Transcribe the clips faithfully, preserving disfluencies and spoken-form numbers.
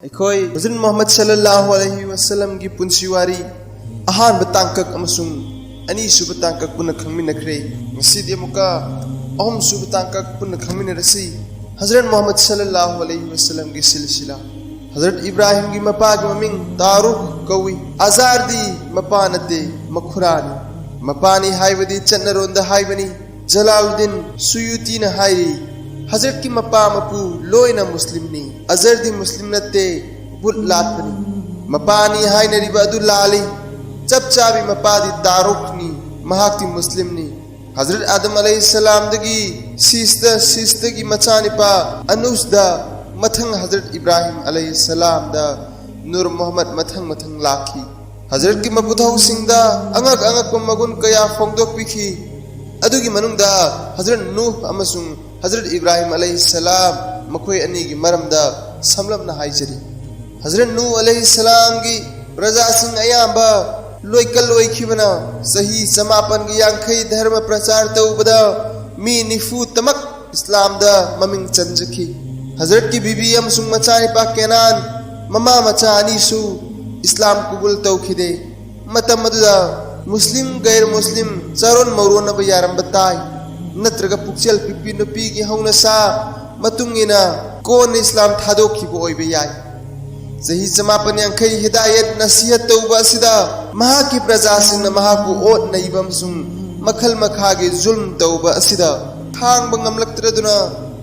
ꯑꯩꯈꯣꯏ ꯍꯖꯔꯠ ꯃꯨꯍꯝꯃꯗ ꯁꯜꯂꯜꯂꯥꯍꯨ ꯑꯂꯩꯍꯤ ꯋꯥꯁꯜꯂꯝꯒꯤ ꯄꯨꯟꯁꯤ ꯋꯥꯔꯤ ꯑꯍꯥꯟꯕ ꯇꯥꯡꯀꯛ ꯑꯃꯁꯨꯡ ꯑꯅꯤꯁꯨꯕ ꯇꯥꯡꯀꯛ ꯄꯨꯟꯅ ꯈꯪꯃꯤꯟꯅꯈ꯭ꯔꯦ꯫ ꯉꯁꯤꯗꯤ ꯑꯃꯨꯛꯀ ꯑꯍꯨꯝꯁꯨꯕ ꯇꯥꯡꯀꯛ ꯄꯨꯟꯅ ꯈꯪꯃꯤꯟꯅꯔꯁꯤ꯫ ꯍꯖꯔꯠ ꯃꯨꯍꯝꯃꯗ ꯁꯜꯂꯜꯂꯥꯍꯨ ꯑꯂꯩꯍꯤ ꯋꯥꯁꯜꯂꯝꯒꯤ ꯁꯤꯜꯁꯤꯂꯥ꯫ ꯍꯖꯔꯠ ꯏꯕ꯭ꯔꯥꯍꯤꯝꯒꯤ ꯃꯄꯥꯒꯤ ꯃꯃꯤꯡ ꯇꯥꯔꯨꯛ ꯀꯧꯏ꯫ ꯑꯖꯥꯔꯗꯤ ꯃꯄꯥ ꯅꯠꯇꯦ, ꯃꯈꯨꯔꯥꯅꯤ꯫ ꯃꯄꯥꯅꯤ ꯍꯥꯏꯕꯗꯤ ꯆꯠꯅꯔꯣꯟꯗ ꯍꯥꯏꯕꯅꯤ꯫ ꯖꯂꯥꯂꯨꯗꯤꯟ ꯁꯨꯌꯨꯇꯤꯅ ꯍꯥꯏꯔꯤ, ꯍꯖꯔꯠꯀꯤ ꯃꯄꯥ ꯃꯄꯨ ꯂꯣꯏꯅ ꯃꯨꯁꯂꯤꯝꯅꯤ꯫ ꯑꯖꯔꯗꯤ ꯃꯨꯁꯂꯤꯝ ꯅꯠꯇꯦ, ꯕꯨꯠ ꯂꯥꯠꯄꯅꯤ꯫ ꯃꯄꯥꯅꯤ ꯍꯥꯏꯅꯔꯤꯕ ꯑꯗꯨ ꯂꯥꯜꯂꯤ꯫ ꯆꯞ ꯆꯥꯕꯤ ꯃꯄꯥꯗꯤ ꯇꯥꯔꯨꯛꯅꯤ, ꯃꯍꯥꯛꯇꯤ ꯃꯨꯁꯂꯤꯝꯅꯤ꯫ ꯍꯖꯔꯠ ꯑꯥꯗꯝ ꯑꯂꯩꯍꯤꯁꯁꯂꯥꯝꯗꯒꯤ ꯁꯤꯁꯇ, ꯁꯤꯁꯇꯒꯤ ꯃꯆꯥꯅꯤꯄꯥ ꯑꯅꯨꯁꯗ, ꯃꯊꯪ ꯍꯖꯔꯠ ꯏꯕ꯭ꯔꯥꯍꯤꯝ ꯑꯂꯩꯍꯤꯁꯁꯂꯥꯝꯗ, ꯅꯨꯔ ꯃꯨꯍꯝꯃꯗ ꯃꯊꯪ ꯃꯊꯪ ꯂꯥꯛꯈꯤ꯫ ꯍꯖꯔꯠꯀꯤ ꯃꯄꯨꯊꯧꯁꯤꯡꯗ ꯑꯉꯛ ꯑꯉꯛꯄ ꯃꯒꯨꯟ ꯀꯌꯥ ꯐꯣꯡꯗꯣꯛꯄꯤꯈꯤ꯫ ꯑꯗꯨꯒꯤ ꯃꯅꯨꯡꯗ ꯍꯖꯔꯠ ꯅꯨꯍ ꯑꯃꯁꯨꯡ ꯍꯖꯔꯠ ꯏꯕ꯭ꯔꯥꯍꯤꯝ ꯑꯂꯩꯍꯤꯁꯁꯂꯥꯝ, ꯃꯈꯣꯏ ꯑꯅꯤꯒꯤ ꯃꯔꯝꯗ ꯁꯝꯂꯞꯅ ꯍꯥꯏꯖꯔꯤ꯫ ꯍꯖꯔꯠ ꯅꯨꯍ ꯑꯂꯩꯍꯤꯁꯁꯂꯥꯝꯒꯤ ꯄ꯭ꯔꯖꯥꯁꯤꯡ ꯑꯌꯥꯝꯕ ꯂꯣꯏꯀꯜ ꯑꯣꯏꯈꯤꯕꯅ, ꯆꯍꯤ ꯆꯃꯥꯄꯟꯒ ꯌꯥꯡꯈꯩ ꯙꯔꯃ ꯄ꯭ꯔꯆꯥꯔ ꯇꯧꯕꯗ ꯃꯤ ꯅꯤꯐꯨ ꯇꯃꯛ ꯏꯁꯂꯥꯝꯗ ꯃꯃꯤꯡ ꯆꯟꯖꯈꯤ꯫ ꯍꯖꯔꯠꯀꯤ ꯕꯤꯕꯤ ꯑꯃꯁꯨꯡ ꯃꯆꯥꯅꯤꯄꯥ ꯀꯦꯅꯥꯟ, ꯃꯃꯥ ꯃꯆꯥ ꯑꯅꯤꯁꯨ ꯏꯁꯂꯥꯝ ꯀꯕꯨꯜ ꯇꯧꯈꯤꯗꯦ꯫ ꯃꯇꯝ ꯑꯗꯨꯗ ꯃꯨꯁꯂꯤꯝ, ꯒꯩꯔ ꯃꯨꯁꯂꯤꯝ ꯆꯥꯔꯣꯟ ꯃꯧꯔꯣꯟꯅꯕ ꯌꯥꯔꯝꯕ ꯇꯥꯏ, ꯅꯠꯇ꯭ꯔꯒ ꯄꯨꯛꯆꯦꯜ ꯄꯤꯛꯄꯤ ꯅꯨꯄꯤꯒꯤ ꯍꯧꯅꯁꯥ ꯃꯇꯨꯡ ꯏꯟꯅ ꯀꯣꯟꯅ ꯏꯁꯂꯥꯝ ꯊꯥꯗꯣꯛꯈꯤꯕ ꯑꯣꯏꯕ ꯌꯥꯏ꯫ ꯆꯍꯤ ꯆꯃꯥꯄꯟ ꯌꯥꯡꯈꯩ ꯍꯤꯗꯥꯌꯠ ꯅꯁꯤꯍꯠ ꯇꯧꯕ ꯑꯁꯤꯗ ꯃꯍꯥꯛꯀꯤ ꯄ꯭ꯔꯖꯥꯁꯤꯡꯅ ꯃꯍꯥꯛꯄꯨ ꯑꯣꯠ ꯅꯩꯕ ꯑꯃꯁꯨꯡ ꯃꯈꯜ ꯃꯈꯥꯒꯤ ꯖꯨꯜꯝ ꯇꯧꯕ ꯑꯁꯤꯗ ꯈꯥꯡꯕ ꯉꯝꯂꯛꯇ꯭ꯔꯗꯨꯅ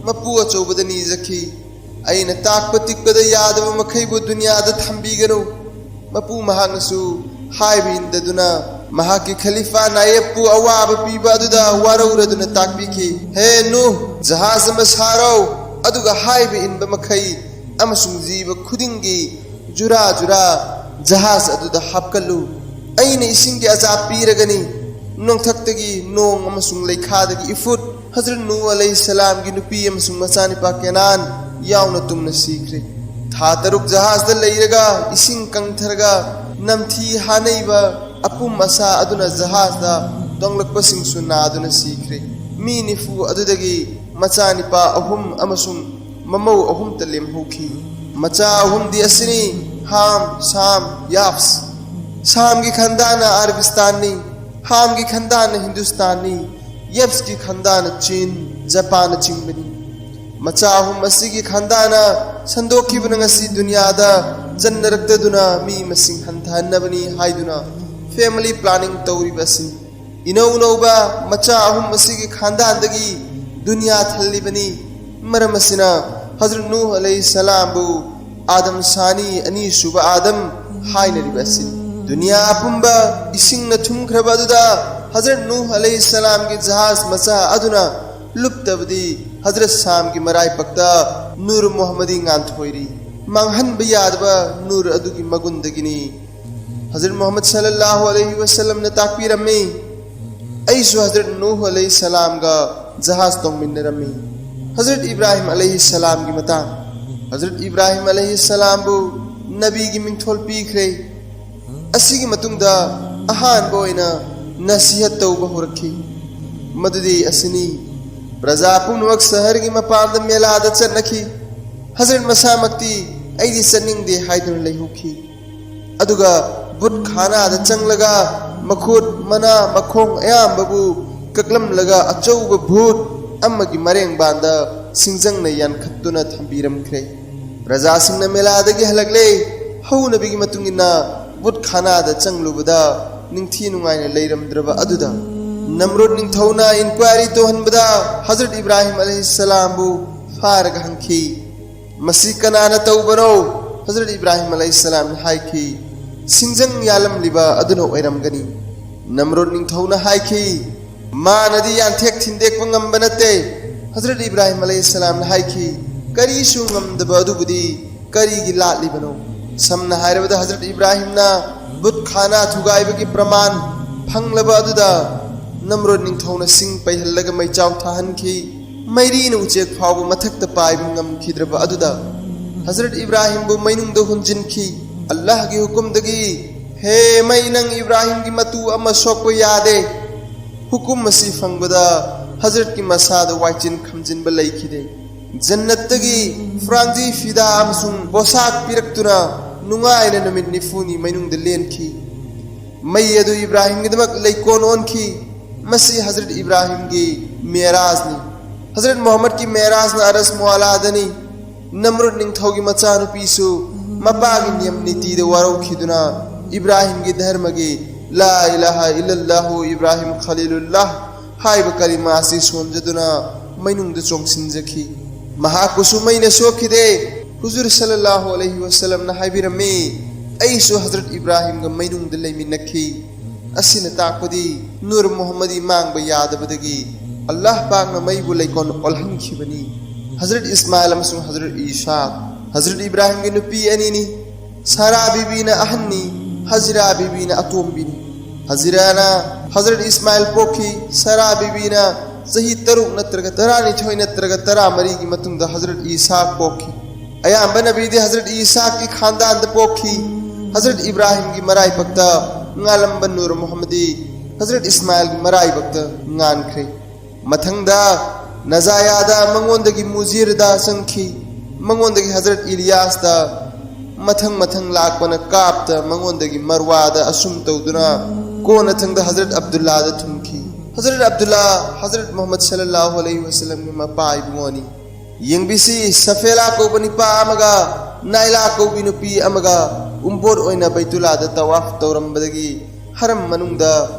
ꯃꯄꯨ ꯑꯆꯧꯕꯗ ꯅꯤꯖꯈꯤ, "ꯑꯩꯅ ꯇꯥꯛꯄ ꯇꯤꯛꯄꯗ ꯌꯥꯗꯕ ꯃꯈꯩꯕꯨ ꯗꯨꯅꯤꯌꯥꯗ ꯊꯝꯕꯤꯒꯅꯨ"꯫ ꯃꯄꯨ ꯃꯍꯥꯛꯅꯁꯨ ꯍꯥꯏꯕ ꯏꯟꯗꯗꯨꯅ ꯃꯍꯥꯛꯀꯤ ꯈꯂꯤꯐꯥ ꯅꯥꯌꯦꯕꯄꯨ ꯑꯋꯥꯕ ꯄꯤꯕ ꯑꯗꯨꯗ ꯋꯥꯔꯧꯔꯗꯨꯅ ꯇꯥꯛꯄꯤꯈꯤ, "ꯍꯦ ꯅꯨꯍ, ꯖꯍꯥꯖ ꯑꯃ ꯁꯥꯔꯣ, ꯑꯗꯨꯒ ꯍꯥꯏꯕ ꯏꯟꯕ ꯃꯈꯩ ꯑꯃꯁꯨꯡ ꯖꯤꯕ ꯈꯨꯗꯤꯡꯒꯤ ꯖꯨꯔꯥ ꯖꯨꯔꯥ ꯖꯍꯥꯖ ꯑꯗꯨꯗ ꯍꯥꯞꯀꯜꯂꯨ꯫ ꯑꯩꯅ ꯏꯁꯤꯡꯒꯤ ꯑꯆꯥ ꯄꯤꯔꯒꯅꯤ, ꯅꯣꯡꯊꯛꯇꯒꯤ ꯅꯣꯡ ꯑꯃꯁꯨꯡ ꯂꯩꯈꯥꯗꯒꯤ ꯏꯐꯨꯠ"꯫ ꯍꯖꯔꯠ ꯅꯨꯍ ꯑꯂꯩꯍꯤꯁꯁꯂꯥꯝꯒꯤ ꯅꯨꯄꯤ ꯑꯃꯁꯨꯡ ꯃꯆꯥꯅꯤꯄꯥ ꯀꯦꯅꯥꯟ ꯌꯥꯎꯅ ꯇꯨꯝꯅ ꯁꯤꯈ꯭ꯔꯦ꯫ ꯊꯥ ꯇꯔꯨꯛ ꯖꯍꯥꯖꯗ ꯂꯩꯔꯒ ꯏꯁꯤꯡ ꯀꯪꯊꯔꯒ ꯅꯝꯊꯤ ꯍꯥꯅꯩꯕ ꯑꯄꯨꯝ ꯑꯁꯥ ꯑꯗꯨꯅ ꯖꯍꯥꯖꯗ ꯇꯣꯡꯂꯛꯄꯁꯤꯡꯁꯨ ꯅꯥꯗꯨꯅ ꯁꯤꯈ꯭ꯔꯦ꯫ ꯃꯤ ꯅꯤꯐꯨ ꯑꯗꯨꯗꯒꯤ ꯃꯆꯥꯅꯤꯄꯥ ꯑꯍꯨꯝ ꯑꯃꯁꯨꯡ ꯃꯃꯧ ꯑꯍꯨꯝꯇ ꯂꯦꯝꯍꯧꯈꯤ꯫ ꯃꯆꯥ ꯑꯍꯨꯝꯗꯤ ꯑꯁꯤꯅꯤ: ꯍꯥꯝ, ꯁꯥꯝ, ꯌꯥꯐꯁ꯫ ꯁꯥꯝꯒꯤ ꯈꯥꯟꯗꯥꯟꯅ ꯑꯔꯕꯤꯁꯇꯥꯟꯅꯤ, ꯍꯥꯝꯒꯤ ꯈꯥꯟꯗꯥꯟꯅ ꯍꯤꯟꯗꯨꯁꯇꯥꯟꯅꯤ, ꯌꯥꯐꯁꯀꯤ ꯈꯥꯟꯗꯥꯟꯅ ꯆꯤꯟ, ꯖꯄꯥꯟꯅꯆꯤꯡꯕꯅꯤ꯫ ꯃꯆꯥ ꯑꯍꯨꯝ ꯑꯁꯤꯒꯤ ꯈꯥꯟꯗꯥꯟꯅ ꯁꯟꯗꯣꯛꯈꯤꯕꯅ ꯉꯁꯤ ꯗꯨꯅꯤꯌꯥꯗ ꯆꯟꯅꯔꯛꯇꯗꯨꯅ ꯃꯤ ꯃꯁꯤꯡ ꯍꯟꯊꯍꯟꯅꯕꯅꯤ ꯍꯥꯏꯗꯨꯅ family planning ꯇꯧꯔꯤꯕ ꯑꯁꯤꯅꯤ꯫ ꯏꯅꯧ ꯅꯧꯕ ꯃꯆꯥ ꯑꯍꯨꯝ ꯑꯁꯤꯒꯤ ꯈꯥꯟꯗꯥꯟꯗꯒꯤ ꯗꯨꯅꯤꯌꯥ ꯊꯜꯂꯤꯕꯅꯤ꯫ ꯃꯔꯝ ꯑꯁꯤꯅ ꯍꯖꯔꯠ ꯅꯨꯍ ꯑꯂꯩꯍꯤ ꯁꯂꯥꯝꯕꯨ ꯑꯥꯗꯝ ꯁꯥꯅꯤ, ꯑꯅꯤꯁꯨꯕ ꯑꯥꯗꯝ ꯍꯥꯏꯅꯔꯤꯕ ꯑꯁꯤꯅꯤ꯫ ꯗꯨꯅꯤꯌꯥ ꯑꯄꯨꯝꯕ ꯏꯁꯤꯡꯅ ꯊꯨꯝꯈ꯭ꯔꯕ ꯑꯗꯨꯗ ꯍꯖꯔꯠ ꯅꯨꯍ ꯑꯂꯩꯍꯤ ꯁꯂꯥꯝꯒꯤ ꯖꯍꯥꯖ ꯃꯆꯥ ꯑꯗꯨꯅ ꯂꯨꯞꯇꯕꯗꯤ ꯍꯖꯔꯠ ꯁꯥꯝꯒꯤ ꯃꯔꯥꯏꯄꯛꯇ ꯅꯨꯔ ꯃꯨꯍꯝꯃꯗꯤ ꯉꯥꯟꯊꯣꯏꯔꯤ꯫ ꯃꯥꯡꯍꯟꯕ ꯌꯥꯗꯕ ꯅꯨꯔ ꯑꯗꯨꯒꯤ ꯃꯒꯨꯟꯗꯒꯤꯅꯤ꯫ ꯍꯖꯔꯠ ꯃꯨꯍꯝꯃꯗ ꯁꯜꯂꯜꯂꯥꯍꯨ ꯑꯂꯩꯍꯤ ꯋꯁꯜꯂꯝꯅ ꯇꯥꯛꯄꯤꯔꯝꯃꯤ꯫ ꯑꯩꯁꯨ ꯍꯖꯔꯠ ꯅꯨꯍ ꯑꯂꯩꯍꯤ ꯁꯂꯥꯝꯒ ꯖꯍꯥꯖ ꯇꯣꯡꯃꯤꯟꯅꯔꯝꯃꯤ꯫ ꯍꯖꯔꯠ ꯏꯕ꯭ꯔꯥꯍꯤꯝ ꯑꯂꯩꯍꯤ ꯁꯂꯥꯝꯒꯤ ꯃꯇꯥꯡ꯫ ꯍꯖꯔꯠ ꯏꯕ꯭ꯔꯥꯍꯤꯝ ꯑꯂꯩꯍꯤ ꯁꯂꯥꯝꯕꯨ ꯅꯕꯤꯒꯤ ꯃꯤꯡꯊꯣꯜ ꯄꯤꯈ꯭ꯔꯦ꯫ ꯑꯁꯤꯒꯤ ꯃꯇꯨꯡꯗ ꯑꯍꯥꯟꯕ ꯑꯣꯏꯅ ꯅꯁꯤꯍꯠ ꯇꯧꯕ ꯍꯧꯔꯛꯈꯤ꯫ ꯃꯗꯨꯗꯤ ꯑꯁꯤꯅꯤ: ꯄ꯭ꯔꯖꯥ ꯄꯨꯝꯅꯃꯛ ꯁꯍꯔꯒꯤ ꯃꯄꯥꯟꯗ ꯃꯦꯂꯥꯗ ꯆꯠꯅꯈꯤ꯫ ꯍꯖꯔꯠ ꯃꯁꯥꯃꯛꯇꯤ "ꯑꯩꯗꯤ ꯆꯠꯅꯤꯡꯗꯦ" ꯍꯥꯏꯗꯨꯅ ꯂꯩꯍꯧꯈꯤ꯫ ꯑꯗꯨꯒ ꯕꯨꯠ ꯈꯥꯅꯥꯗ ꯆꯪꯂꯒ ꯃꯈꯨꯠ, ꯃꯅꯥ, ꯃꯈꯣꯡ ꯑꯌꯥꯝꯕꯕꯨ ꯀꯛꯂꯝꯂꯒ ꯑꯆꯧꯕ ꯚꯨꯠ ꯑꯃꯒꯤ ꯃꯔꯦꯡꯕꯥꯟꯗ ꯁꯤꯡꯖꯪꯅ ꯌꯥꯟꯈꯠꯇꯨꯅ ꯊꯝꯕꯤꯔꯝꯈ꯭ꯔꯦ꯫ ꯄ꯭ꯔꯖꯥꯁꯤꯡꯅ ꯃꯦꯂꯥꯗꯒꯤ ꯍꯜꯂꯛꯂꯦ꯫ ꯍꯧꯅꯕꯤꯒꯤ ꯃꯇꯨꯡ ꯏꯟꯅ ꯕꯨꯠ ꯈꯥꯅꯥꯗ ꯆꯪꯂꯨꯕꯗ ꯅꯤꯡꯊꯤ ꯅꯨꯡꯉꯥꯏꯅ ꯂꯩꯔꯝꯗ꯭ꯔꯕ ꯑꯗꯨꯗ ꯅꯝꯔꯨꯗ ꯅꯤꯡꯊꯧꯅ inquiry ꯇꯧꯍꯟꯕꯗ ꯍꯖꯔꯠ ꯏꯕ꯭ꯔꯥꯍꯤꯝ ꯑꯂꯩꯍꯤ ꯁꯂꯥꯝꯕꯨ ꯐꯥꯔꯒ ꯍꯪꯈꯤ, "ꯃꯁꯤ ꯀꯅꯥꯅ ꯇꯧꯕꯅꯣ?" ꯍꯖꯔꯠ ꯏꯕ꯭ꯔꯥꯍꯤꯝ ꯑꯂꯩꯍꯤ ꯁꯂꯥꯝꯅ ꯍꯥꯏꯈꯤ, "ꯁꯤꯡꯖꯪ ꯌꯥꯜꯂꯝꯂꯤꯕ ꯑꯗꯨꯅ ꯑꯣꯏꯔꯝꯒꯅꯤ"꯫ ꯅꯝꯔꯨꯗ ꯅꯤꯡꯊꯧꯅ ꯍꯥꯏꯈꯤ, "ꯃꯥꯅꯗꯤ ꯌꯥꯟꯊꯦꯛ ꯊꯤꯟꯗꯦꯛꯄ ꯉꯝꯕ ꯅꯠꯇꯦ"꯫ ꯍꯖꯔꯠ ꯏꯕ꯭ꯔꯥꯍꯤꯝ ꯑꯂꯩꯍꯤ ꯁꯂꯥꯝꯅ ꯍꯥꯏꯈꯤ, "ꯀꯔꯤꯁꯨ ꯉꯝꯗꯕ ꯑꯗꯨꯕꯨꯗꯤ ꯀꯔꯤꯒꯤ ꯂꯥꯠꯂꯤꯕꯅꯣ?" ꯁꯝꯅ ꯍꯥꯏꯔꯕꯗ, ꯍꯖꯔꯠ ꯏꯕ꯭ꯔꯥꯍꯤꯝꯅ ꯕꯨꯠ ꯈꯥꯅꯥ ꯊꯨꯒꯥꯏꯕꯒꯤ ꯄ꯭ꯔꯃꯥꯟ ꯐꯪꯂꯕ ꯑꯗꯨꯗ ꯅꯝꯔꯨꯗ ꯅꯤꯡꯊꯧꯅ ꯁꯤꯡ ꯄꯩꯍꯜꯂꯒ ꯃꯩꯆꯥꯎ ꯊꯥꯍꯟꯈꯤ꯫ ꯃꯩꯔꯤꯅ ꯎꯆꯦꯛ ꯐꯥꯎꯕ ꯃꯊꯛꯇ ꯄꯥꯏꯕ ꯉꯝꯈꯤꯗ꯭ꯔꯕ ꯑꯗꯨꯗ ꯍꯖꯔꯠ ꯏꯕ꯭ꯔꯥꯍꯤꯝꯕꯨ ꯃꯩꯅꯨꯡꯗ ꯍꯨꯟꯖꯤꯟꯈꯤ꯫ ꯑꯜꯂꯥꯍꯒꯤ ꯍꯨꯀꯨꯝꯗꯒꯤ, "ꯍꯦ ꯃꯩ, ꯅꯪ ꯏꯕ꯭ꯔꯥꯍꯤꯝꯒꯤ ꯃꯇꯨ ꯑꯃ ꯁꯣꯛꯄ ꯌꯥꯗꯦ"꯫ ꯍꯨꯀꯨꯝ ꯑꯁꯤ ꯐꯪꯕꯗ ꯍꯖꯔꯠꯀꯤ ꯃꯁꯥꯗ ꯋꯥꯏꯆꯤꯟ ꯈꯝꯖꯤꯟꯕ ꯂꯩꯈꯤꯗꯦ꯫ ꯖꯟꯅꯠꯇꯒꯤ ꯐꯨꯔꯥꯡꯖꯤ ꯐꯤꯗꯥ ꯑꯃꯁꯨꯡ ꯄꯣꯁꯥꯛ ꯄꯤꯔꯛꯇꯨꯅ ꯅꯨꯡꯉꯥꯏꯅ ꯅꯨꯃꯤꯠ ꯅꯤꯐꯨꯅꯤ ꯃꯩꯅꯨꯡꯗ ꯂꯦꯟꯈꯤ꯫ ꯃꯩ ꯑꯗꯨ ꯏꯕ꯭ꯔꯥꯍꯤꯝꯒꯤꯗꯃꯛ ꯂꯩꯀꯣꯟ ꯑꯣꯟꯈꯤ꯫ ꯃꯁꯤ ꯍꯖꯔꯠ ꯏꯕ꯭ꯔꯥꯍꯤꯝꯒꯤ ꯃꯦꯔꯥꯖꯅꯤ꯫ ꯍꯖꯔꯠ ꯃꯨꯍꯝꯃꯗꯀꯤ ꯃꯦꯔꯥꯖꯅ ꯑꯔꯁ ꯃꯨꯑꯥꯂꯥꯗꯅꯤ꯫ ꯅꯝꯔꯨꯗ ꯅꯤꯡꯊꯧꯒꯤ ꯃꯆꯥꯅꯨꯄꯤꯁꯨ ꯃꯄꯥꯒꯤ ꯅꯤꯌꯝ ꯅꯤꯇꯤꯗ ꯋꯥꯔꯧꯈꯤꯗꯨꯅ ꯏꯕ꯭ꯔꯥꯍꯤꯝꯒꯤ ꯙꯔꯃꯒꯤ "ꯂꯥ ꯏꯂꯥꯍ ꯏꯜꯂꯜꯂꯥꯍꯨ ꯏꯕ꯭ꯔꯥꯍꯤꯝ ꯈꯂꯤꯂꯨꯜꯂꯥꯍ" ꯍꯥꯏꯕ ꯀꯂꯤꯃꯥ ꯑꯁꯤ ꯁꯣꯟꯖꯗꯨꯅ ꯃꯩꯅꯨꯡꯗ ꯆꯣꯡꯁꯤꯟꯖꯈꯤ꯫ ꯃꯍꯥꯛꯄꯨꯁꯨ ꯃꯩꯅ ꯁꯣꯛꯈꯤꯗꯦ꯫ ꯍꯨꯖꯨꯔ ꯁꯜꯂꯜꯂꯥꯍꯨ ꯑꯂꯩꯍꯤ ꯋꯁꯜꯂꯝꯅ ꯍꯥꯏꯕꯤꯔꯝꯃꯤ, "ꯑꯩꯁꯨ ꯍꯖꯔꯠ ꯏꯕ꯭ꯔꯥꯍꯤꯝꯒ ꯃꯩꯅꯨꯡꯗ ꯂꯩꯃꯤꯟꯅꯈꯤ"꯫ ꯑꯁꯤꯅ ꯇꯥꯛꯄꯗꯤ ꯅꯨꯔ ꯃꯨꯍꯝꯃꯗꯤ ꯃꯥꯡꯕ ꯌꯥꯗꯕꯗꯒꯤ ꯑꯜꯂꯥꯍ ꯄꯥꯛꯅ ꯃꯩꯕꯨ ꯂꯩꯀꯣꯟ ꯑꯣꯜꯍꯟꯈꯤꯕꯅꯤ꯫ ꯍꯖꯔꯠ ꯏꯁꯃꯥꯏꯜ ꯑꯃꯁꯨꯡ ꯍꯖꯔꯠ ꯏꯁꯥꯛ꯫ ꯍꯖꯔꯠ ꯏꯕ꯭ꯔꯥꯍꯤꯝꯒꯤ ꯅꯨꯄꯤ ꯑꯅꯤꯅꯤ꯫ ꯁꯥꯔꯥ ꯕꯤꯕꯤꯅ ꯑꯍꯟꯅꯤ, ꯍꯖꯤꯔꯥ ꯕꯤꯕꯤꯅ ꯑꯇꯣꯝꯕꯤꯅꯤ꯫ ꯍꯖꯤꯔꯥꯅ ꯍꯖꯔꯠ ꯏꯁꯃꯥꯏꯜ ꯄꯣꯛꯈꯤ꯫ ꯁꯥꯔꯥ ꯕꯤꯕꯤꯅ ꯆꯍꯤ ꯇꯔꯨꯛ ꯅꯠꯇ꯭ꯔꯒ ꯇꯔꯥꯅꯤꯊꯣꯏ ꯅꯠꯇ꯭ꯔꯒ ꯇꯔꯥꯃꯔꯤꯒꯤ ꯃꯇꯨꯡꯗ ꯍꯖꯔꯠ ꯏꯁꯥꯛ ꯄꯣꯛꯈꯤ꯫ ꯑꯌꯥꯝꯕ ꯅꯕꯤꯗꯤ ꯍꯖꯔꯠ ꯏꯁꯥꯛꯀꯤ ꯈꯥꯟꯗꯥꯟꯗ ꯄꯣꯛꯈꯤ꯫ ꯍꯖꯔꯠ ꯏꯕ꯭ꯔꯥꯍꯤꯝꯒꯤ ꯃꯔꯥꯏꯕꯛꯇ ꯉꯥꯂꯝꯕ ꯅꯨꯔ ꯃꯨꯍꯝꯃꯗꯤ ꯍꯖꯔꯠ ꯏꯁꯃꯥꯏꯜꯒꯤ ꯃꯔꯥꯏꯕꯛꯇ ꯉꯥꯟꯈ꯭ꯔꯦ꯫ ꯃꯊꯪꯗ ꯅꯖꯥꯌꯥꯗ, ꯃꯉꯣꯟꯗꯒꯤ ꯃꯨꯖꯤꯔꯗ ꯆꯪꯈꯤ꯫ ꯃꯉꯣꯟꯗꯒꯤ ꯍꯖꯔꯠ ꯏꯂꯤꯌꯥꯁꯇ, ꯃꯊꯪ ꯃꯊꯪ ꯂꯥꯛꯄꯅ ꯀꯥꯞꯇ, ꯃꯉꯣꯟꯗꯒꯤ ꯃꯔꯋꯥꯗ, ꯑꯁꯨꯝ ꯇꯧꯗꯨꯅ ꯀꯣꯟꯅꯊꯪꯗ ꯍꯖꯔꯠ ꯑꯕꯗꯨꯜꯂꯥꯗ ꯊꯨꯡꯈꯤ꯫ ꯍꯖꯔꯠ ꯑꯕꯗꯨꯜꯂꯥ ꯍꯖꯔꯠ ꯃꯨꯍꯝꯃꯗ ꯁꯜꯂꯜꯂꯥꯍꯨ ꯑꯂꯩꯍꯤ ꯋꯁꯜꯂꯝꯒꯤ ꯃꯄꯥ ꯏꯕꯨꯡꯉꯣꯅꯤ꯫ ꯌꯦꯡꯕꯤꯁꯤ, ꯁꯐꯦꯂꯥ ꯀꯧꯕ ꯅꯨꯄꯥ ꯑꯃꯒ ꯅꯥꯏꯂꯥ ꯀꯧꯕꯤ ꯅꯨꯄꯤ ꯑꯃꯒ ꯎꯝꯕꯣꯠ ꯑꯣꯏꯅ ꯕꯩꯇꯨꯜꯂꯥꯗ ꯇꯋꯥꯐ ꯇꯧꯔꯝꯕꯗꯒꯤ ꯍꯔꯝ ꯃꯅꯨꯡꯗ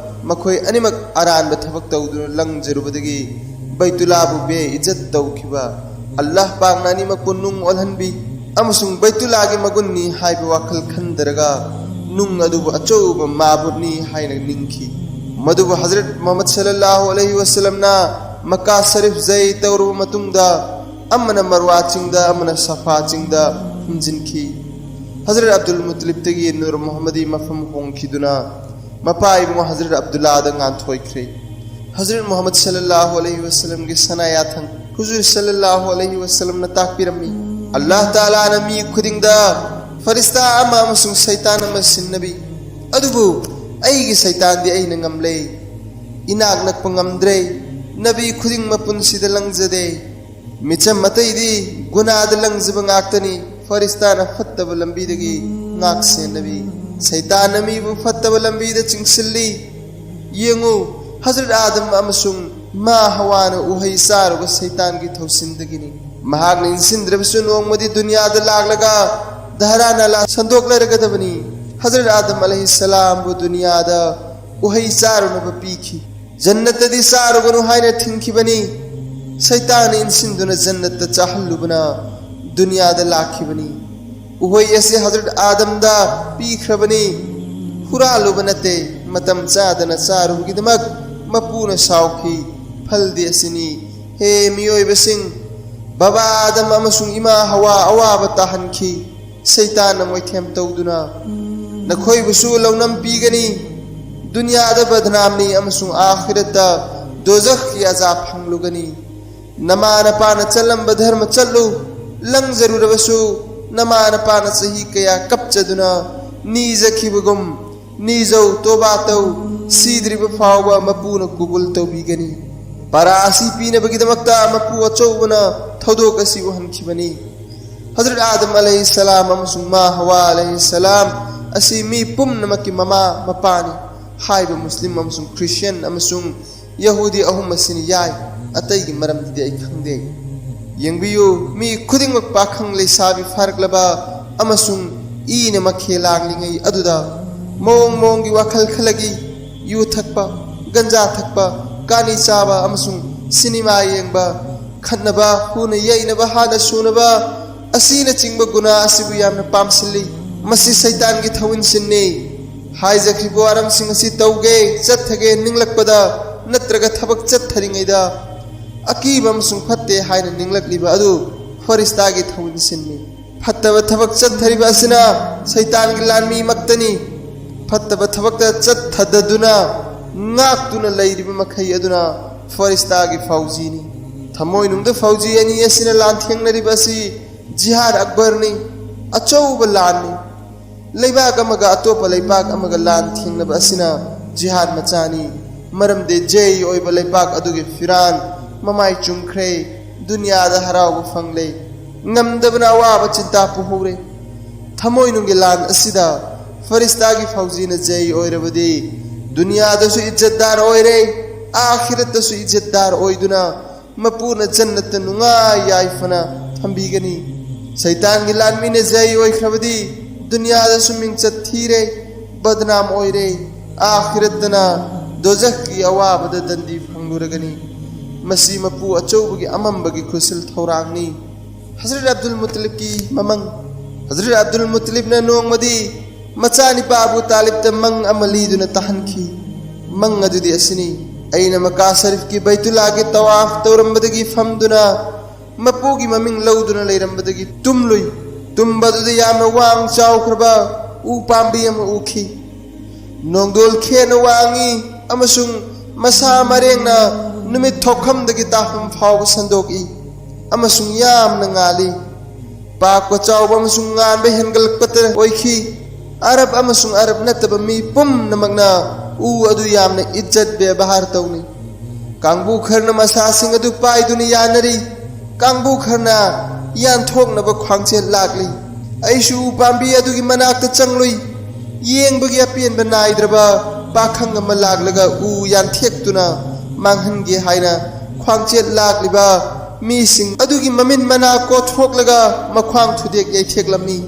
ꯃꯈꯣꯏ ꯑꯅꯤꯃꯛ ꯑꯔꯥꯟꯕ ꯊꯕꯛ ꯇꯧꯗꯨꯅ ꯂꯪꯖꯔꯨꯕꯗꯒꯤ ꯕꯩꯇꯨꯜꯂꯥꯕꯨ ꯕꯦ ꯏꯖꯠ ꯇꯧꯈꯤꯕ꯫ ꯑꯜꯂꯥꯍ ꯄꯥꯛꯅ ꯑꯅꯤꯃꯛꯄꯨ ꯅꯨꯡ ꯑꯣꯜꯍꯟꯕꯤ ꯑꯃꯁꯨꯡ ꯕꯩꯇꯨꯜꯂꯥꯒꯤ ꯃꯒꯨꯟꯅꯤ ꯍꯥꯏꯕ ꯋꯥꯈꯜ ꯈꯟꯗꯔꯒ ꯅꯨꯡ ꯑꯗꯨꯕꯨ ꯑꯆꯧꯕ ꯃꯥꯕꯨꯠꯅꯤ ꯍꯥꯏꯅ ꯅꯤꯡꯈꯤ꯫ ꯃꯗꯨꯕꯨ ꯍꯖꯔꯠ ꯃꯨꯍꯝꯃꯗ ꯁꯜꯂꯜꯂꯥꯍꯨ ꯑꯂꯩꯍꯤ ꯋꯁꯜꯂꯝꯅ ꯃꯛꯀꯥ ꯁꯔꯤꯐ ꯖꯩ ꯇꯧꯔꯕ ꯃꯇꯨꯡꯗ ꯑꯃꯅ ꯃꯔꯋꯥ ꯆꯤꯡꯗ, ꯑꯃꯅ ꯁꯐꯥ ꯆꯤꯡꯗ ꯐꯨꯝꯖꯤꯟꯈꯤ꯫ ꯍꯖꯔꯠ ꯑꯕꯗꯨꯜ ꯃꯨꯇꯂꯤꯕꯇꯒꯤ ꯅꯨꯔ ꯃꯨꯍꯝꯃꯗꯤ ꯃꯐꯝ ꯍꯣꯡꯈꯤꯗꯨꯅ ꯃꯄꯥ ꯏꯕꯨꯡꯉꯣ ꯍꯖꯔꯠ ꯑꯕꯗꯨꯜꯂꯥꯗ ꯉꯥꯟꯊꯣꯏꯈ꯭ꯔꯦ꯫ ꯍꯖꯔꯠ ꯃꯨꯍꯝꯃꯗ ꯁꯜꯂꯜꯂꯥꯍꯨ ꯑꯂꯩꯍꯤ ꯋꯁꯜꯂꯝꯒꯤ ꯁꯅꯥ ꯌꯥꯊꯪ ꯍꯨꯖꯨꯔ ꯁꯜꯂꯜꯂꯥꯍꯨ ꯑꯂꯩꯍꯤ ꯋꯁꯜꯂꯝꯅ ꯇꯥꯛꯄꯤꯔꯝꯃꯤ, "ꯑꯜꯂꯥꯍ ꯇꯥꯂꯥꯅ ꯃꯤ ꯈꯨꯗꯤꯡꯗ ꯐꯔꯤꯁꯇꯥ ꯑꯃ ꯑꯃꯁꯨꯡ ꯁꯩꯇꯥꯟ ꯑꯃ ꯁꯤꯟꯅꯕꯤ, ꯑꯗꯨꯕꯨ ꯑꯩꯒꯤ ꯁꯩꯇꯥꯟꯗꯤ ꯑꯩꯅ ꯉꯝꯂꯦ, ꯏꯅꯥꯛ ꯅꯛꯄ ꯉꯝꯗ꯭ꯔꯦ, ꯅꯕꯤ ꯈꯨꯗꯤꯡ ꯃꯄꯨꯟꯁꯤꯗ ꯂꯪꯖꯗꯦ"꯫ ꯃꯤꯆꯝ ꯑꯇꯩꯗꯤ ꯒꯨꯅꯥꯗ ꯂꯪꯖꯕ ꯉꯥꯛꯇꯅꯤ꯫ ꯐꯔꯤꯁꯇꯥꯅ ꯐꯠꯇꯕ ꯂꯝꯕꯤꯗꯒꯤ ꯉꯥꯛ ꯁꯦꯟꯅꯕꯤ꯫ ꯁꯩꯇꯥꯟꯅ ꯃꯤꯕꯨ ꯐꯠꯇꯕ ꯂꯝꯕꯤꯗ ꯆꯤꯡꯁꯤꯜꯂꯤ꯫ ꯌꯦꯡꯉꯨ, ꯍꯖꯔꯠ ꯑꯥꯗꯝ ꯑꯃꯁꯨꯡ ꯃꯥ ꯍꯋꯥꯅ ꯎꯍꯩ ꯆꯥꯔꯨꯕ ꯁꯩꯇꯥꯟꯒꯤ ꯊꯧꯁꯤꯟꯗꯒꯤꯅꯤ꯫ ꯃꯍꯥꯛꯅ ꯏꯟꯁꯤꯟꯗ꯭ꯔꯕꯁꯨ ꯅꯣꯡꯃꯗꯤ ꯗꯨꯅꯤꯌꯥꯗ ꯂꯥꯛꯂꯒ ꯙꯔꯥ ꯅꯥꯂꯥ ꯁꯟꯗꯣꯛꯂꯔꯒꯗꯕꯅꯤ꯫ ꯍꯖꯔꯠ ꯑꯥꯗꯝ ꯑꯂꯩꯍꯤꯁꯁꯂꯥꯝꯕꯨ ꯗꯨꯅꯤꯌꯥꯗ ꯎꯍꯩ ꯆꯥꯔꯨꯅꯕ ꯄꯤꯈꯤ꯫ ꯖꯟꯅꯠꯇꯗꯤ ꯆꯥꯔꯨꯒꯅꯨ ꯍꯥꯏꯅ ꯊꯤꯡꯈꯤꯕꯅꯤ꯫ ꯁꯩꯇꯥꯟꯅ ꯏꯟꯁꯤꯟꯗꯨꯅ ꯖꯟꯅꯠꯇ ꯆꯥꯍꯜꯂꯨꯕꯅ ꯗꯨꯅꯤꯌꯥꯗ ꯂꯥꯛꯈꯤꯕꯅꯤ꯫ ꯎꯍꯩ ꯑꯁꯤ ꯍꯖꯔꯠ ꯑꯥꯗꯝꯗ ꯄꯤꯈ꯭ꯔꯕꯅꯤ꯫ ꯍꯨꯔꯥꯜꯂꯨꯕ ꯅꯠꯇꯦ, ꯃꯇꯝ ꯆꯥꯗꯅ ꯆꯥꯔꯨꯕꯒꯤꯗꯃꯛ ꯃꯄꯨꯅ ꯁꯥꯎꯈꯤ꯫ ꯐꯜꯗꯤ ꯑꯁꯤꯅꯤ, ꯍꯦ ꯃꯤꯑꯣꯏꯕꯁꯤꯡ, ꯕꯕꯥ ꯑꯥꯗꯝ ꯑꯃꯁꯨꯡ ꯏꯃꯥ ꯍꯋꯥ ꯑꯋꯥꯕ ꯇꯥꯍꯟꯈꯤ꯫ ꯁꯩꯇꯥꯟꯅ ꯃꯣꯏꯊꯦꯝ ꯇꯧꯗꯨꯅ, "ꯅꯈꯣꯏꯕꯨꯁꯨ ꯂꯧꯅꯝ ꯄꯤꯒꯅꯤ, ꯗꯨꯅꯤꯌꯥꯗ ꯕꯗꯅꯥꯝꯅꯤ ꯑꯃꯁꯨꯡ ꯑꯥꯈꯤꯔꯠꯇ ꯗꯣꯖꯈꯀꯤ ꯑꯖꯥꯕ ꯐꯪꯂꯨꯒꯅꯤ꯫ ꯅꯃꯥ ꯅꯄꯥꯅ ꯆꯠꯂꯝꯕ ꯙꯔꯃ ꯆꯠꯂꯨ, ꯂꯪꯖꯔꯨꯔꯕꯁꯨ ꯅꯃꯥ ꯅꯄꯥꯅ ꯆꯍꯤ ꯀꯌꯥ ꯀꯞꯆꯗꯨꯅ ꯅꯤꯖꯈꯤꯕꯒꯨꯝ ꯅꯤꯖꯧ, ꯇꯣꯕꯥ ꯇꯧ, ꯁꯤꯗ꯭ꯔꯤꯕ ꯐꯥꯎꯕ ꯃꯄꯨꯅ ꯀꯨꯕꯨꯜ ꯇꯧꯕꯤꯒꯅꯤ"꯫ ꯄꯥꯔꯥ ꯑꯁꯤ ꯄꯤꯅꯕꯒꯤꯗꯃꯛꯇ ꯃꯄꯨ ꯑꯆꯧꯕꯅ ꯊꯧꯗꯣꯛ ꯑꯁꯤ ꯎꯍꯟꯈꯤꯕꯅꯤ꯫ ꯍꯖꯔꯠ ꯑꯥꯗꯝ ꯑꯂꯩꯍꯤꯁꯁꯂꯥꯝ ꯑꯃꯁꯨꯡ ꯃꯥ ꯍꯋꯥ ꯑꯂꯩꯍꯤꯁꯁꯂꯥꯝ ꯑꯁꯤ ꯃꯤ ꯄꯨꯝꯅꯃꯛꯀꯤ ꯃꯃꯥ ꯃꯄꯥꯅꯤ꯫ ꯍꯥꯏꯕ ꯃꯨꯁꯂꯤꯝ ꯑꯃꯁꯨꯡ ꯈ꯭ꯔꯤꯁꯇꯤꯌꯥꯟ ꯑꯃꯁꯨꯡ ꯌꯍꯨꯗꯤ ꯑꯍꯨꯝ ꯑꯁꯤꯅ ꯌꯥꯏ꯫ ꯑꯇꯩꯒꯤ ꯃꯔꯝꯗꯗꯤ ꯑꯩ ꯈꯪꯗꯦ꯫ ꯌꯦꯡꯕꯤꯌꯨ, ꯃꯤ ꯈꯨꯗꯤꯡꯃꯛ ꯄꯥꯈꯪ ꯂꯩꯁꯥꯕꯤ ꯐꯥꯔꯛꯂꯕ ꯑꯃꯁꯨꯡ ꯏꯅ ꯃꯈꯦ ꯂꯥꯡꯂꯤꯉꯩ ꯑꯗꯨꯗ ꯃꯑꯣꯡ ꯃꯑꯣꯡꯒꯤ ꯋꯥꯈꯜ ꯈꯜꯂꯒꯤ ꯌꯨ ꯊꯛꯄ, ꯒꯟꯖꯥ ꯊꯛꯄ, ꯀꯥꯅꯤ ꯆꯥꯕ ꯑꯃꯁꯨꯡ ꯁꯤꯅꯦꯃꯥ ꯌꯦꯡꯕ, ꯈꯠꯅꯕ, ꯍꯨꯅ ꯌꯩꯅꯕ, ꯍꯥꯠꯅ ꯁꯨꯅꯕ ꯑꯁꯤꯅꯆꯤꯡꯕ ꯒꯨꯅꯥ ꯑꯁꯤꯕꯨ ꯌꯥꯝꯅ ꯄꯥꯝꯁꯤꯜꯂꯤ꯫ ꯃꯁꯤ ꯁꯩꯇꯥꯟꯒꯤ ꯊꯧꯏꯟꯁꯤꯟꯅꯤ꯫ ꯍꯥꯏꯖꯈ꯭ꯔꯤꯕ ꯋꯥꯔꯝꯁꯤꯡ ꯑꯁꯤ ꯇꯧꯒꯦ, ꯆꯠꯊꯒꯦ ꯅꯤꯡꯂꯛꯄꯗ ꯅꯠꯇ꯭ꯔꯒ ꯊꯕꯛ ꯆꯠꯊꯔꯤꯉꯩꯗ ꯑꯀꯤꯕ ꯑꯃꯁꯨꯡ ꯐꯠꯇꯦ ꯍꯥꯏꯅ ꯅꯤꯡꯂꯛꯂꯤꯕ ꯑꯗꯨ ꯐꯔꯤꯁꯇꯥꯒꯤ ꯊꯧꯏꯟꯁꯤꯟꯅꯤ꯫ ꯐꯠꯇꯕ ꯊꯕꯛ ꯆꯠꯊꯔꯤꯕ ꯑꯁꯤꯅ ꯁꯩꯇꯥꯟꯒꯤ ꯂꯥꯟꯃꯤꯃꯛꯇꯅꯤ꯫ ꯐꯠꯇꯕ ꯊꯕꯛꯇ ꯆꯠꯊꯗꯗꯨꯅ ꯉꯥꯛꯇꯨꯅ ꯂꯩꯔꯤꯕ ꯃꯈꯩ ꯑꯗꯨꯅ ꯐꯔꯤꯁꯇꯥꯒꯤ ꯐꯧꯖꯤꯅꯤ꯫ ꯊꯃꯣꯏꯅꯨꯡꯗ ꯐꯧꯖꯤ ꯑꯅꯤ ꯑꯁꯤꯅ ꯂꯥꯟꯊꯦꯡꯅꯔꯤꯕ ꯑꯁꯤ ꯖꯤꯍꯥꯗ ꯑꯛꯕꯔꯅꯤ, ꯑꯆꯧꯕ ꯂꯥꯟꯅꯤ꯫ ꯂꯩꯕꯥꯛ ꯑꯃꯒ ꯑꯇꯣꯞꯄ ꯂꯩꯕꯥꯛ ꯑꯃꯒ ꯂꯥꯟ ꯊꯦꯡꯅꯕ ꯑꯁꯤꯅ ꯖꯤꯍꯥꯗ ꯃꯆꯥꯅꯤ꯫ ꯃꯔꯝꯗꯤ ꯖꯩ ꯑꯣꯏꯕ ꯂꯩꯕꯥꯛ ꯑꯗꯨꯒꯤ ꯐꯤꯔꯥꯟ ꯃꯃꯥꯏ ꯆꯨꯝꯈ꯭ꯔꯦ꯫ ꯗꯨꯅꯤꯌꯥꯗ ꯍꯔꯥꯎꯕ ꯐꯪꯂꯦ꯫ ꯉꯝꯗꯕꯅ ꯑꯋꯥꯕ ꯆꯤꯟꯇꯥ ꯄꯨꯍꯧꯔꯦ꯫ ꯊꯃꯣꯏꯅꯨꯡꯒꯤ ꯂꯥꯟ ꯑꯁꯤꯗ ꯐꯔꯤꯁꯇꯥꯒꯤ ꯐꯧꯖꯤꯅ ꯖꯩ ꯑꯣꯏꯔꯕꯗꯤ, ꯗꯨꯅꯤꯌꯥꯗꯁꯨ ꯏꯖꯠꯗꯥꯔ ꯑꯣꯏꯔꯦ, ꯑꯥꯈꯤꯔꯠꯇꯁꯨ ꯏꯖꯠꯗꯥꯔ ꯑꯣꯏꯗꯨꯅ ꯃꯄꯨꯅ ꯖꯟꯅꯠꯇ ꯅꯨꯡꯉꯥꯏ ꯌꯥꯏꯐꯅ ꯊꯝꯕꯤꯒꯅꯤ꯫ ꯁꯩꯇꯥꯟꯒꯤ ꯂꯥꯟꯃꯤꯅ ꯖꯩ ꯑꯣꯏꯈ꯭ꯔꯕꯗꯤ, ꯗꯨꯅꯤꯌꯥꯗꯁꯨ ꯃꯤꯡꯆꯠ ꯊꯤꯔꯦ, ꯕꯗꯅꯥꯝ ꯑꯣꯏꯔꯦ, ꯑꯥꯈꯤꯔꯠꯇꯅ ꯗꯣꯖꯈꯀꯤ ꯑꯋꯥꯕꯗ ꯗꯟꯗꯤ ꯐꯪꯂꯨꯔꯒꯅꯤ꯫ ꯃꯁꯤ ꯃꯄꯨ ꯑꯆꯧꯕꯒꯤ ꯑꯃꯝꯕꯒꯤ ꯈꯨꯠꯁꯤꯜ ꯊꯧꯔꯥꯡꯅꯤ꯫ ꯍꯖꯔꯠ ꯑꯕꯗꯨꯜ ꯃꯨꯇꯂꯤꯕꯀꯤ ꯃꯃꯪ꯫ ꯍꯖꯔꯠ ꯑꯕꯗꯨꯜ ꯃꯨꯇꯂꯤꯕꯅ ꯅꯣꯡꯃꯗꯤ ꯃꯆꯥꯅꯤꯄꯥ ꯑꯕꯨ ꯇꯥꯂꯤꯕꯇ ꯃꯪ ꯑꯃ ꯂꯤꯗꯨꯅ ꯇꯥꯍꯟꯈꯤ꯫ ꯃꯪ ꯑꯗꯨꯗꯤ ꯑꯁꯤꯅꯤ: ꯑꯩꯅ ꯃꯀꯥ ꯁꯔꯤꯐꯀꯤ ꯕꯩꯇꯨꯜꯂꯥꯒꯤ ꯇꯋꯥꯐ ꯇꯧꯔꯝꯕꯗꯒꯤ ꯐꯝꯗꯨꯅ ꯃꯄꯨꯒꯤ ꯃꯃꯤꯡ ꯂꯧꯗꯨꯅ ꯂꯩꯔꯝꯕꯗꯒꯤ ꯇꯨꯝꯂꯨꯏ꯫ ꯇꯨꯝꯕ ꯑꯗꯨꯗ ꯌꯥꯝꯅ ꯋꯥꯡ ꯆꯥꯎꯈ꯭ꯔꯕ ꯎ ꯄꯥꯝꯕꯤ ꯑꯃ ꯎꯈꯤ꯫ ꯅꯣꯡꯗꯣꯜ ꯈꯦꯅ ꯋꯥꯡꯏ ꯑꯃꯁꯨꯡ ꯃꯁꯥ ꯃꯔꯦꯡꯅ ꯅꯨꯃꯤꯠ ꯊꯣꯛꯐꯝꯗꯒꯤ ꯇꯥꯐꯝ ꯐꯥꯎꯕ ꯁꯟꯗꯣꯛꯏ ꯑꯃꯁꯨꯡ ꯌꯥꯝꯅ ꯉꯥꯜꯂꯤ꯫ ꯄꯥꯛꯄ ꯆꯥꯎꯕ ꯑꯃꯁꯨꯡ ꯉꯥꯟꯕ ꯍꯦꯟꯒꯠꯂꯛꯄꯇ ꯑꯣꯏꯈꯤ꯫ ꯑꯔꯕ ꯑꯃꯁꯨꯡ ꯑꯔꯕ ꯅꯠꯇꯕ ꯃꯤ ꯄꯨꯝꯅꯃꯛꯅ ꯎ ꯑꯗꯨ ꯌꯥꯝꯅ ꯏꯖꯠ ꯕꯦꯕꯍꯥꯔ ꯇꯧꯅꯩ꯫ ꯀꯥꯡꯕꯨ ꯈꯔꯅ ꯃꯁꯥꯁꯤꯡ ꯑꯗꯨ ꯄꯥꯏꯗꯨꯅ ꯌꯥꯅꯔꯤ, ꯀꯥꯡꯕꯨ ꯈꯔꯅ ꯌꯥꯟꯊꯣꯛꯅꯕ ꯈ꯭ꯋꯥꯡꯆꯦꯠ ꯂꯥꯛꯂꯤ꯫ ꯑꯩꯁꯨ ꯎ ꯄꯥꯝꯕꯤ ꯑꯗꯨꯒꯤ ꯃꯅꯥꯛꯇ ꯆꯪꯂꯨꯏ꯫ ꯌꯦꯡꯕꯒꯤ ꯑꯄꯦꯟꯕ ꯅꯥꯏꯗ꯭ꯔꯕ ꯄꯥꯈꯪ ꯑꯃ ꯂꯥꯛꯂꯒ ꯎ ꯌꯥꯟꯊꯦꯛꯇꯨꯅ ꯃꯥꯡꯍꯟꯒꯦ ꯍꯥꯏꯅ ꯈ꯭ꯋꯥꯡꯆꯦꯠ ꯂꯥꯛꯂꯤꯕ ꯃꯤꯁꯤꯡ ꯑꯗꯨꯒꯤ ꯃꯃꯤꯠ ꯃꯅꯥ ꯀꯣꯊꯣꯛꯂꯒ ꯃꯈ꯭ꯋꯥꯡ ꯊꯨꯗꯦꯛ ꯌꯩꯊꯦꯛꯂꯝꯃꯤ꯫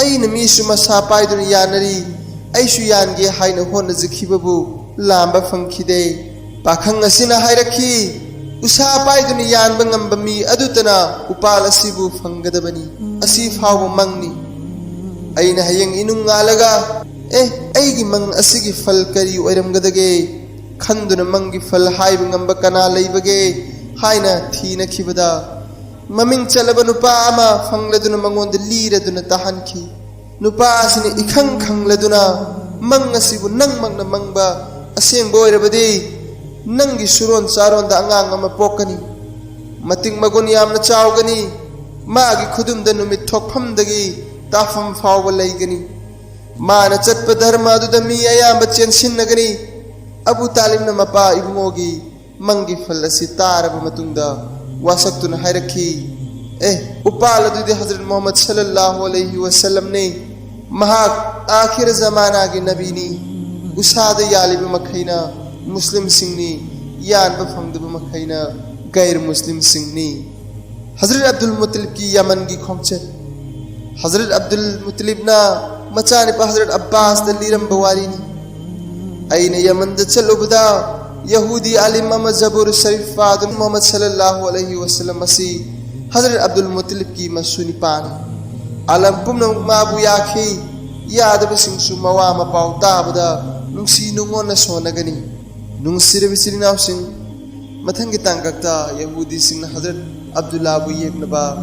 ꯑꯩꯅ ꯃꯤꯁꯨ ꯃꯁꯥ ꯄꯥꯏꯗꯨꯅ ꯌꯥꯅꯔꯤ, ꯑꯩꯁꯨ ꯌꯥꯟꯒꯦ ꯍꯥꯏꯅ ꯍꯣꯠꯅꯖꯈꯤꯕꯕꯨ ꯂꯥꯝꯕ ꯐꯪꯈꯤꯗꯦ꯫ ꯄꯥꯈꯪ ꯑꯁꯤꯅ ꯍꯥꯏꯔꯛꯈꯤ, "ꯎꯁꯥ ꯄꯥꯏꯗꯨꯅ ꯌꯥꯟꯕ ꯉꯝꯕ ꯃꯤ ꯑꯗꯨꯇꯅ ꯎꯄꯥꯜ ꯑꯁꯤꯕꯨ ꯐꯪꯒꯗꯕꯅꯤ꯫ ꯑꯁꯤ ꯐꯥꯎꯕ ꯃꯪꯅꯤ꯫" ꯑꯩꯅ ꯍꯌꯦꯡ ꯏꯅꯨꯡ ꯉꯥꯜꯂꯒ, "ꯑꯦ, ꯑꯩꯒꯤ ꯃꯪ ꯑꯁꯤꯒꯤ ꯐꯜ ꯀꯔꯤ ꯑꯣꯏꯔꯝꯒꯗꯒꯦ?" ꯈꯟꯗꯨꯅ ꯃꯪꯒꯤ ꯐꯜ ꯍꯥꯏꯕ ꯉꯝꯕ ꯀꯅꯥ ꯂꯩꯕꯒꯦ ꯍꯥꯏꯅ ꯊꯤꯅꯈꯤꯕꯗ, ꯃꯃꯤꯡ ꯆꯠꯂꯕ ꯅꯨꯄꯥ ꯑꯃ ꯐꯪꯂꯗꯨꯅ ꯃꯉꯣꯟꯗ ꯂꯤꯔꯗꯨꯅ ꯇꯥꯍꯟꯈꯤ꯫ ꯅꯨꯄꯥ ꯑꯁꯤꯅ ꯏꯈꯪ ꯈꯪꯂꯗꯨꯅ, "ꯃꯪ ꯑꯁꯤꯕꯨ ꯅꯪꯃꯛꯅ ꯃꯪꯕ ꯑꯁꯦꯡꯕ ꯑꯣꯏꯔꯕꯗꯤ, ꯅꯪꯒꯤ ꯁꯨꯔꯣꯟ ꯆꯥꯔꯣꯟꯗ ꯑꯉꯥꯡ ꯑꯃ ꯄꯣꯛꯀꯅꯤ꯫ ꯃꯇꯤꯛ ꯃꯒꯨꯟ ꯌꯥꯝꯅ ꯆꯥꯎꯒꯅꯤ꯫ ꯃꯥꯒꯤ ꯈꯨꯗꯨꯝꯗ ꯅꯨꯃꯤꯠ ꯊꯣꯛꯐꯝꯗꯒꯤ ꯇꯥꯐꯝ ꯐꯥꯎꯕ ꯂꯩꯒꯅꯤ꯫ ꯃꯥꯅ ꯆꯠꯄ ꯙꯔꯃ ꯑꯗꯨꯗ ꯃꯤ ꯑꯌꯥꯝꯕ ꯆꯦꯟꯁꯤꯟꯅꯒꯅꯤ꯫" ꯑꯕꯨ ꯇꯥꯂꯤꯕꯅ ꯃꯄꯥ ꯏꯕꯨꯡꯉꯣꯒꯤ ꯃꯪꯒꯤ ꯐꯜ ꯑꯁꯤ ꯇꯥꯔꯕ ꯃꯇꯨꯡꯗ, ꯋꯥꯁꯛꯇꯨꯅ ꯍꯥꯏꯔꯛꯈꯤ, "ꯑꯦ, ꯎꯄꯥꯜ ꯑꯗꯨꯗꯤ ꯍꯖꯔꯠ ꯃꯨꯍꯝꯃꯗ ꯁꯜꯂꯜꯂꯥꯍꯨ ꯑꯂꯩꯍꯤ ꯋꯥꯁꯜꯂꯝꯅꯤ꯫ ꯃꯍꯥꯛ ꯑꯥꯈꯤꯔ ꯖꯃꯥꯅꯥꯒꯤ ꯅꯕꯤꯅꯤ꯫ ꯎꯁꯥꯗ ꯌꯥꯜꯂꯤꯕ ꯃꯈꯩꯅ ꯃꯨꯁꯂꯤꯝꯁꯤꯡꯅꯤ, ꯌꯥꯟꯕ ꯐꯪꯗꯕ ꯃꯈꯩꯅ ꯒꯩꯔ ꯃꯨꯁꯂꯤꯝꯁꯤꯡꯅꯤ"꯫ ꯍꯖꯔꯠ ꯑꯕꯗꯨꯜ ꯃꯨꯇꯂꯤꯕꯀꯤ ꯌꯃꯟꯒꯤ ꯈꯣꯡꯆꯠ꯫ ꯍꯖꯔꯠ ꯑꯕꯗꯨꯜ ꯃꯨꯇꯂꯤꯕꯅ ꯃꯆꯥꯅꯨꯄꯥ ꯍꯖꯔꯠ ꯑꯕꯥꯁꯇ ꯂꯤꯔꯝꯕ ꯋꯥꯔꯤꯅꯤ꯫ "ꯑꯩꯅ ꯌꯃꯟꯗ ꯆꯠꯂꯨꯕꯗ ꯌꯍꯨꯗꯤ ꯑꯥꯂꯤꯝ ꯑꯃ ꯖꯕꯨꯔ ꯁꯔꯤꯐ ꯄꯥꯗꯨꯅ ꯃꯨꯍꯝꯃꯗ ꯁꯜꯂꯜꯂꯥꯍꯨ ꯑꯂꯩꯍꯤ ꯋꯥꯁꯜꯂꯝ ꯑꯁꯤ ꯍꯖꯔꯠ ꯑꯕꯗꯨꯜ ꯃꯨꯇꯂꯤꯕꯀꯤ ꯃꯁꯨ ꯅꯨꯄꯥꯅꯤ꯫ ꯑꯥꯂꯝ ꯄꯨꯝꯅꯃꯛ ꯃꯥꯕꯨ ꯌꯥꯈꯤ꯫ ꯌꯥꯗꯕꯁꯤꯡꯁꯨ ꯃꯋꯥ ꯃꯄꯥꯎ ꯇꯥꯕꯗ ꯅꯨꯡꯁꯤ ꯅꯨꯡꯉꯣꯟꯅ ꯁꯣꯟꯅꯒꯅꯤ"꯫ ꯅꯨꯡꯁꯤꯔꯕ ꯏꯆꯤꯜ ꯏꯅꯥꯎꯁꯤꯡ, ꯃꯊꯪꯒꯤ ꯇꯥꯡꯀꯛꯇ ꯌꯍꯨꯗꯤꯁꯤꯡꯅ ꯍꯖꯔꯠ ꯑꯕꯗꯨꯜꯂꯥꯕꯨ ꯌꯦꯛꯅꯕ,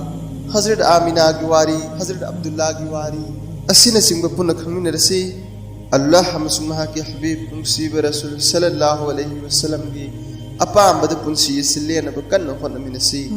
ꯍꯖꯔꯠ ꯑꯥꯃꯤꯅꯥꯒꯤ ꯋꯥꯔꯤ, ꯍꯖꯔꯠ ꯑꯕꯗꯨꯜꯂꯥꯒꯤ ꯋꯥꯔꯤ ꯑꯁꯤꯅꯆꯤꯡꯕ ꯄꯨꯟꯅ ꯈꯪꯃꯤꯟꯅꯔꯁꯤ꯫ ꯑꯜꯂꯥꯍ ꯑꯃꯁꯨꯡ ꯃꯍꯥꯛꯀꯤ ꯍꯕꯤꯕ ꯅꯨꯡꯁꯤꯕ ꯔꯁꯨꯜ ꯁꯜꯂꯜꯂꯥꯍꯨ ꯑꯂꯩꯍꯤ ꯋꯥꯁꯜꯂꯝꯒꯤ ꯑꯄꯥꯝꯕꯗ ꯄꯨꯟꯁꯤ ꯑꯁꯤ ꯂꯦꯟꯅꯕ ꯀꯟꯅ ꯍꯣꯠꯅꯃꯤꯟꯅꯁꯤ꯫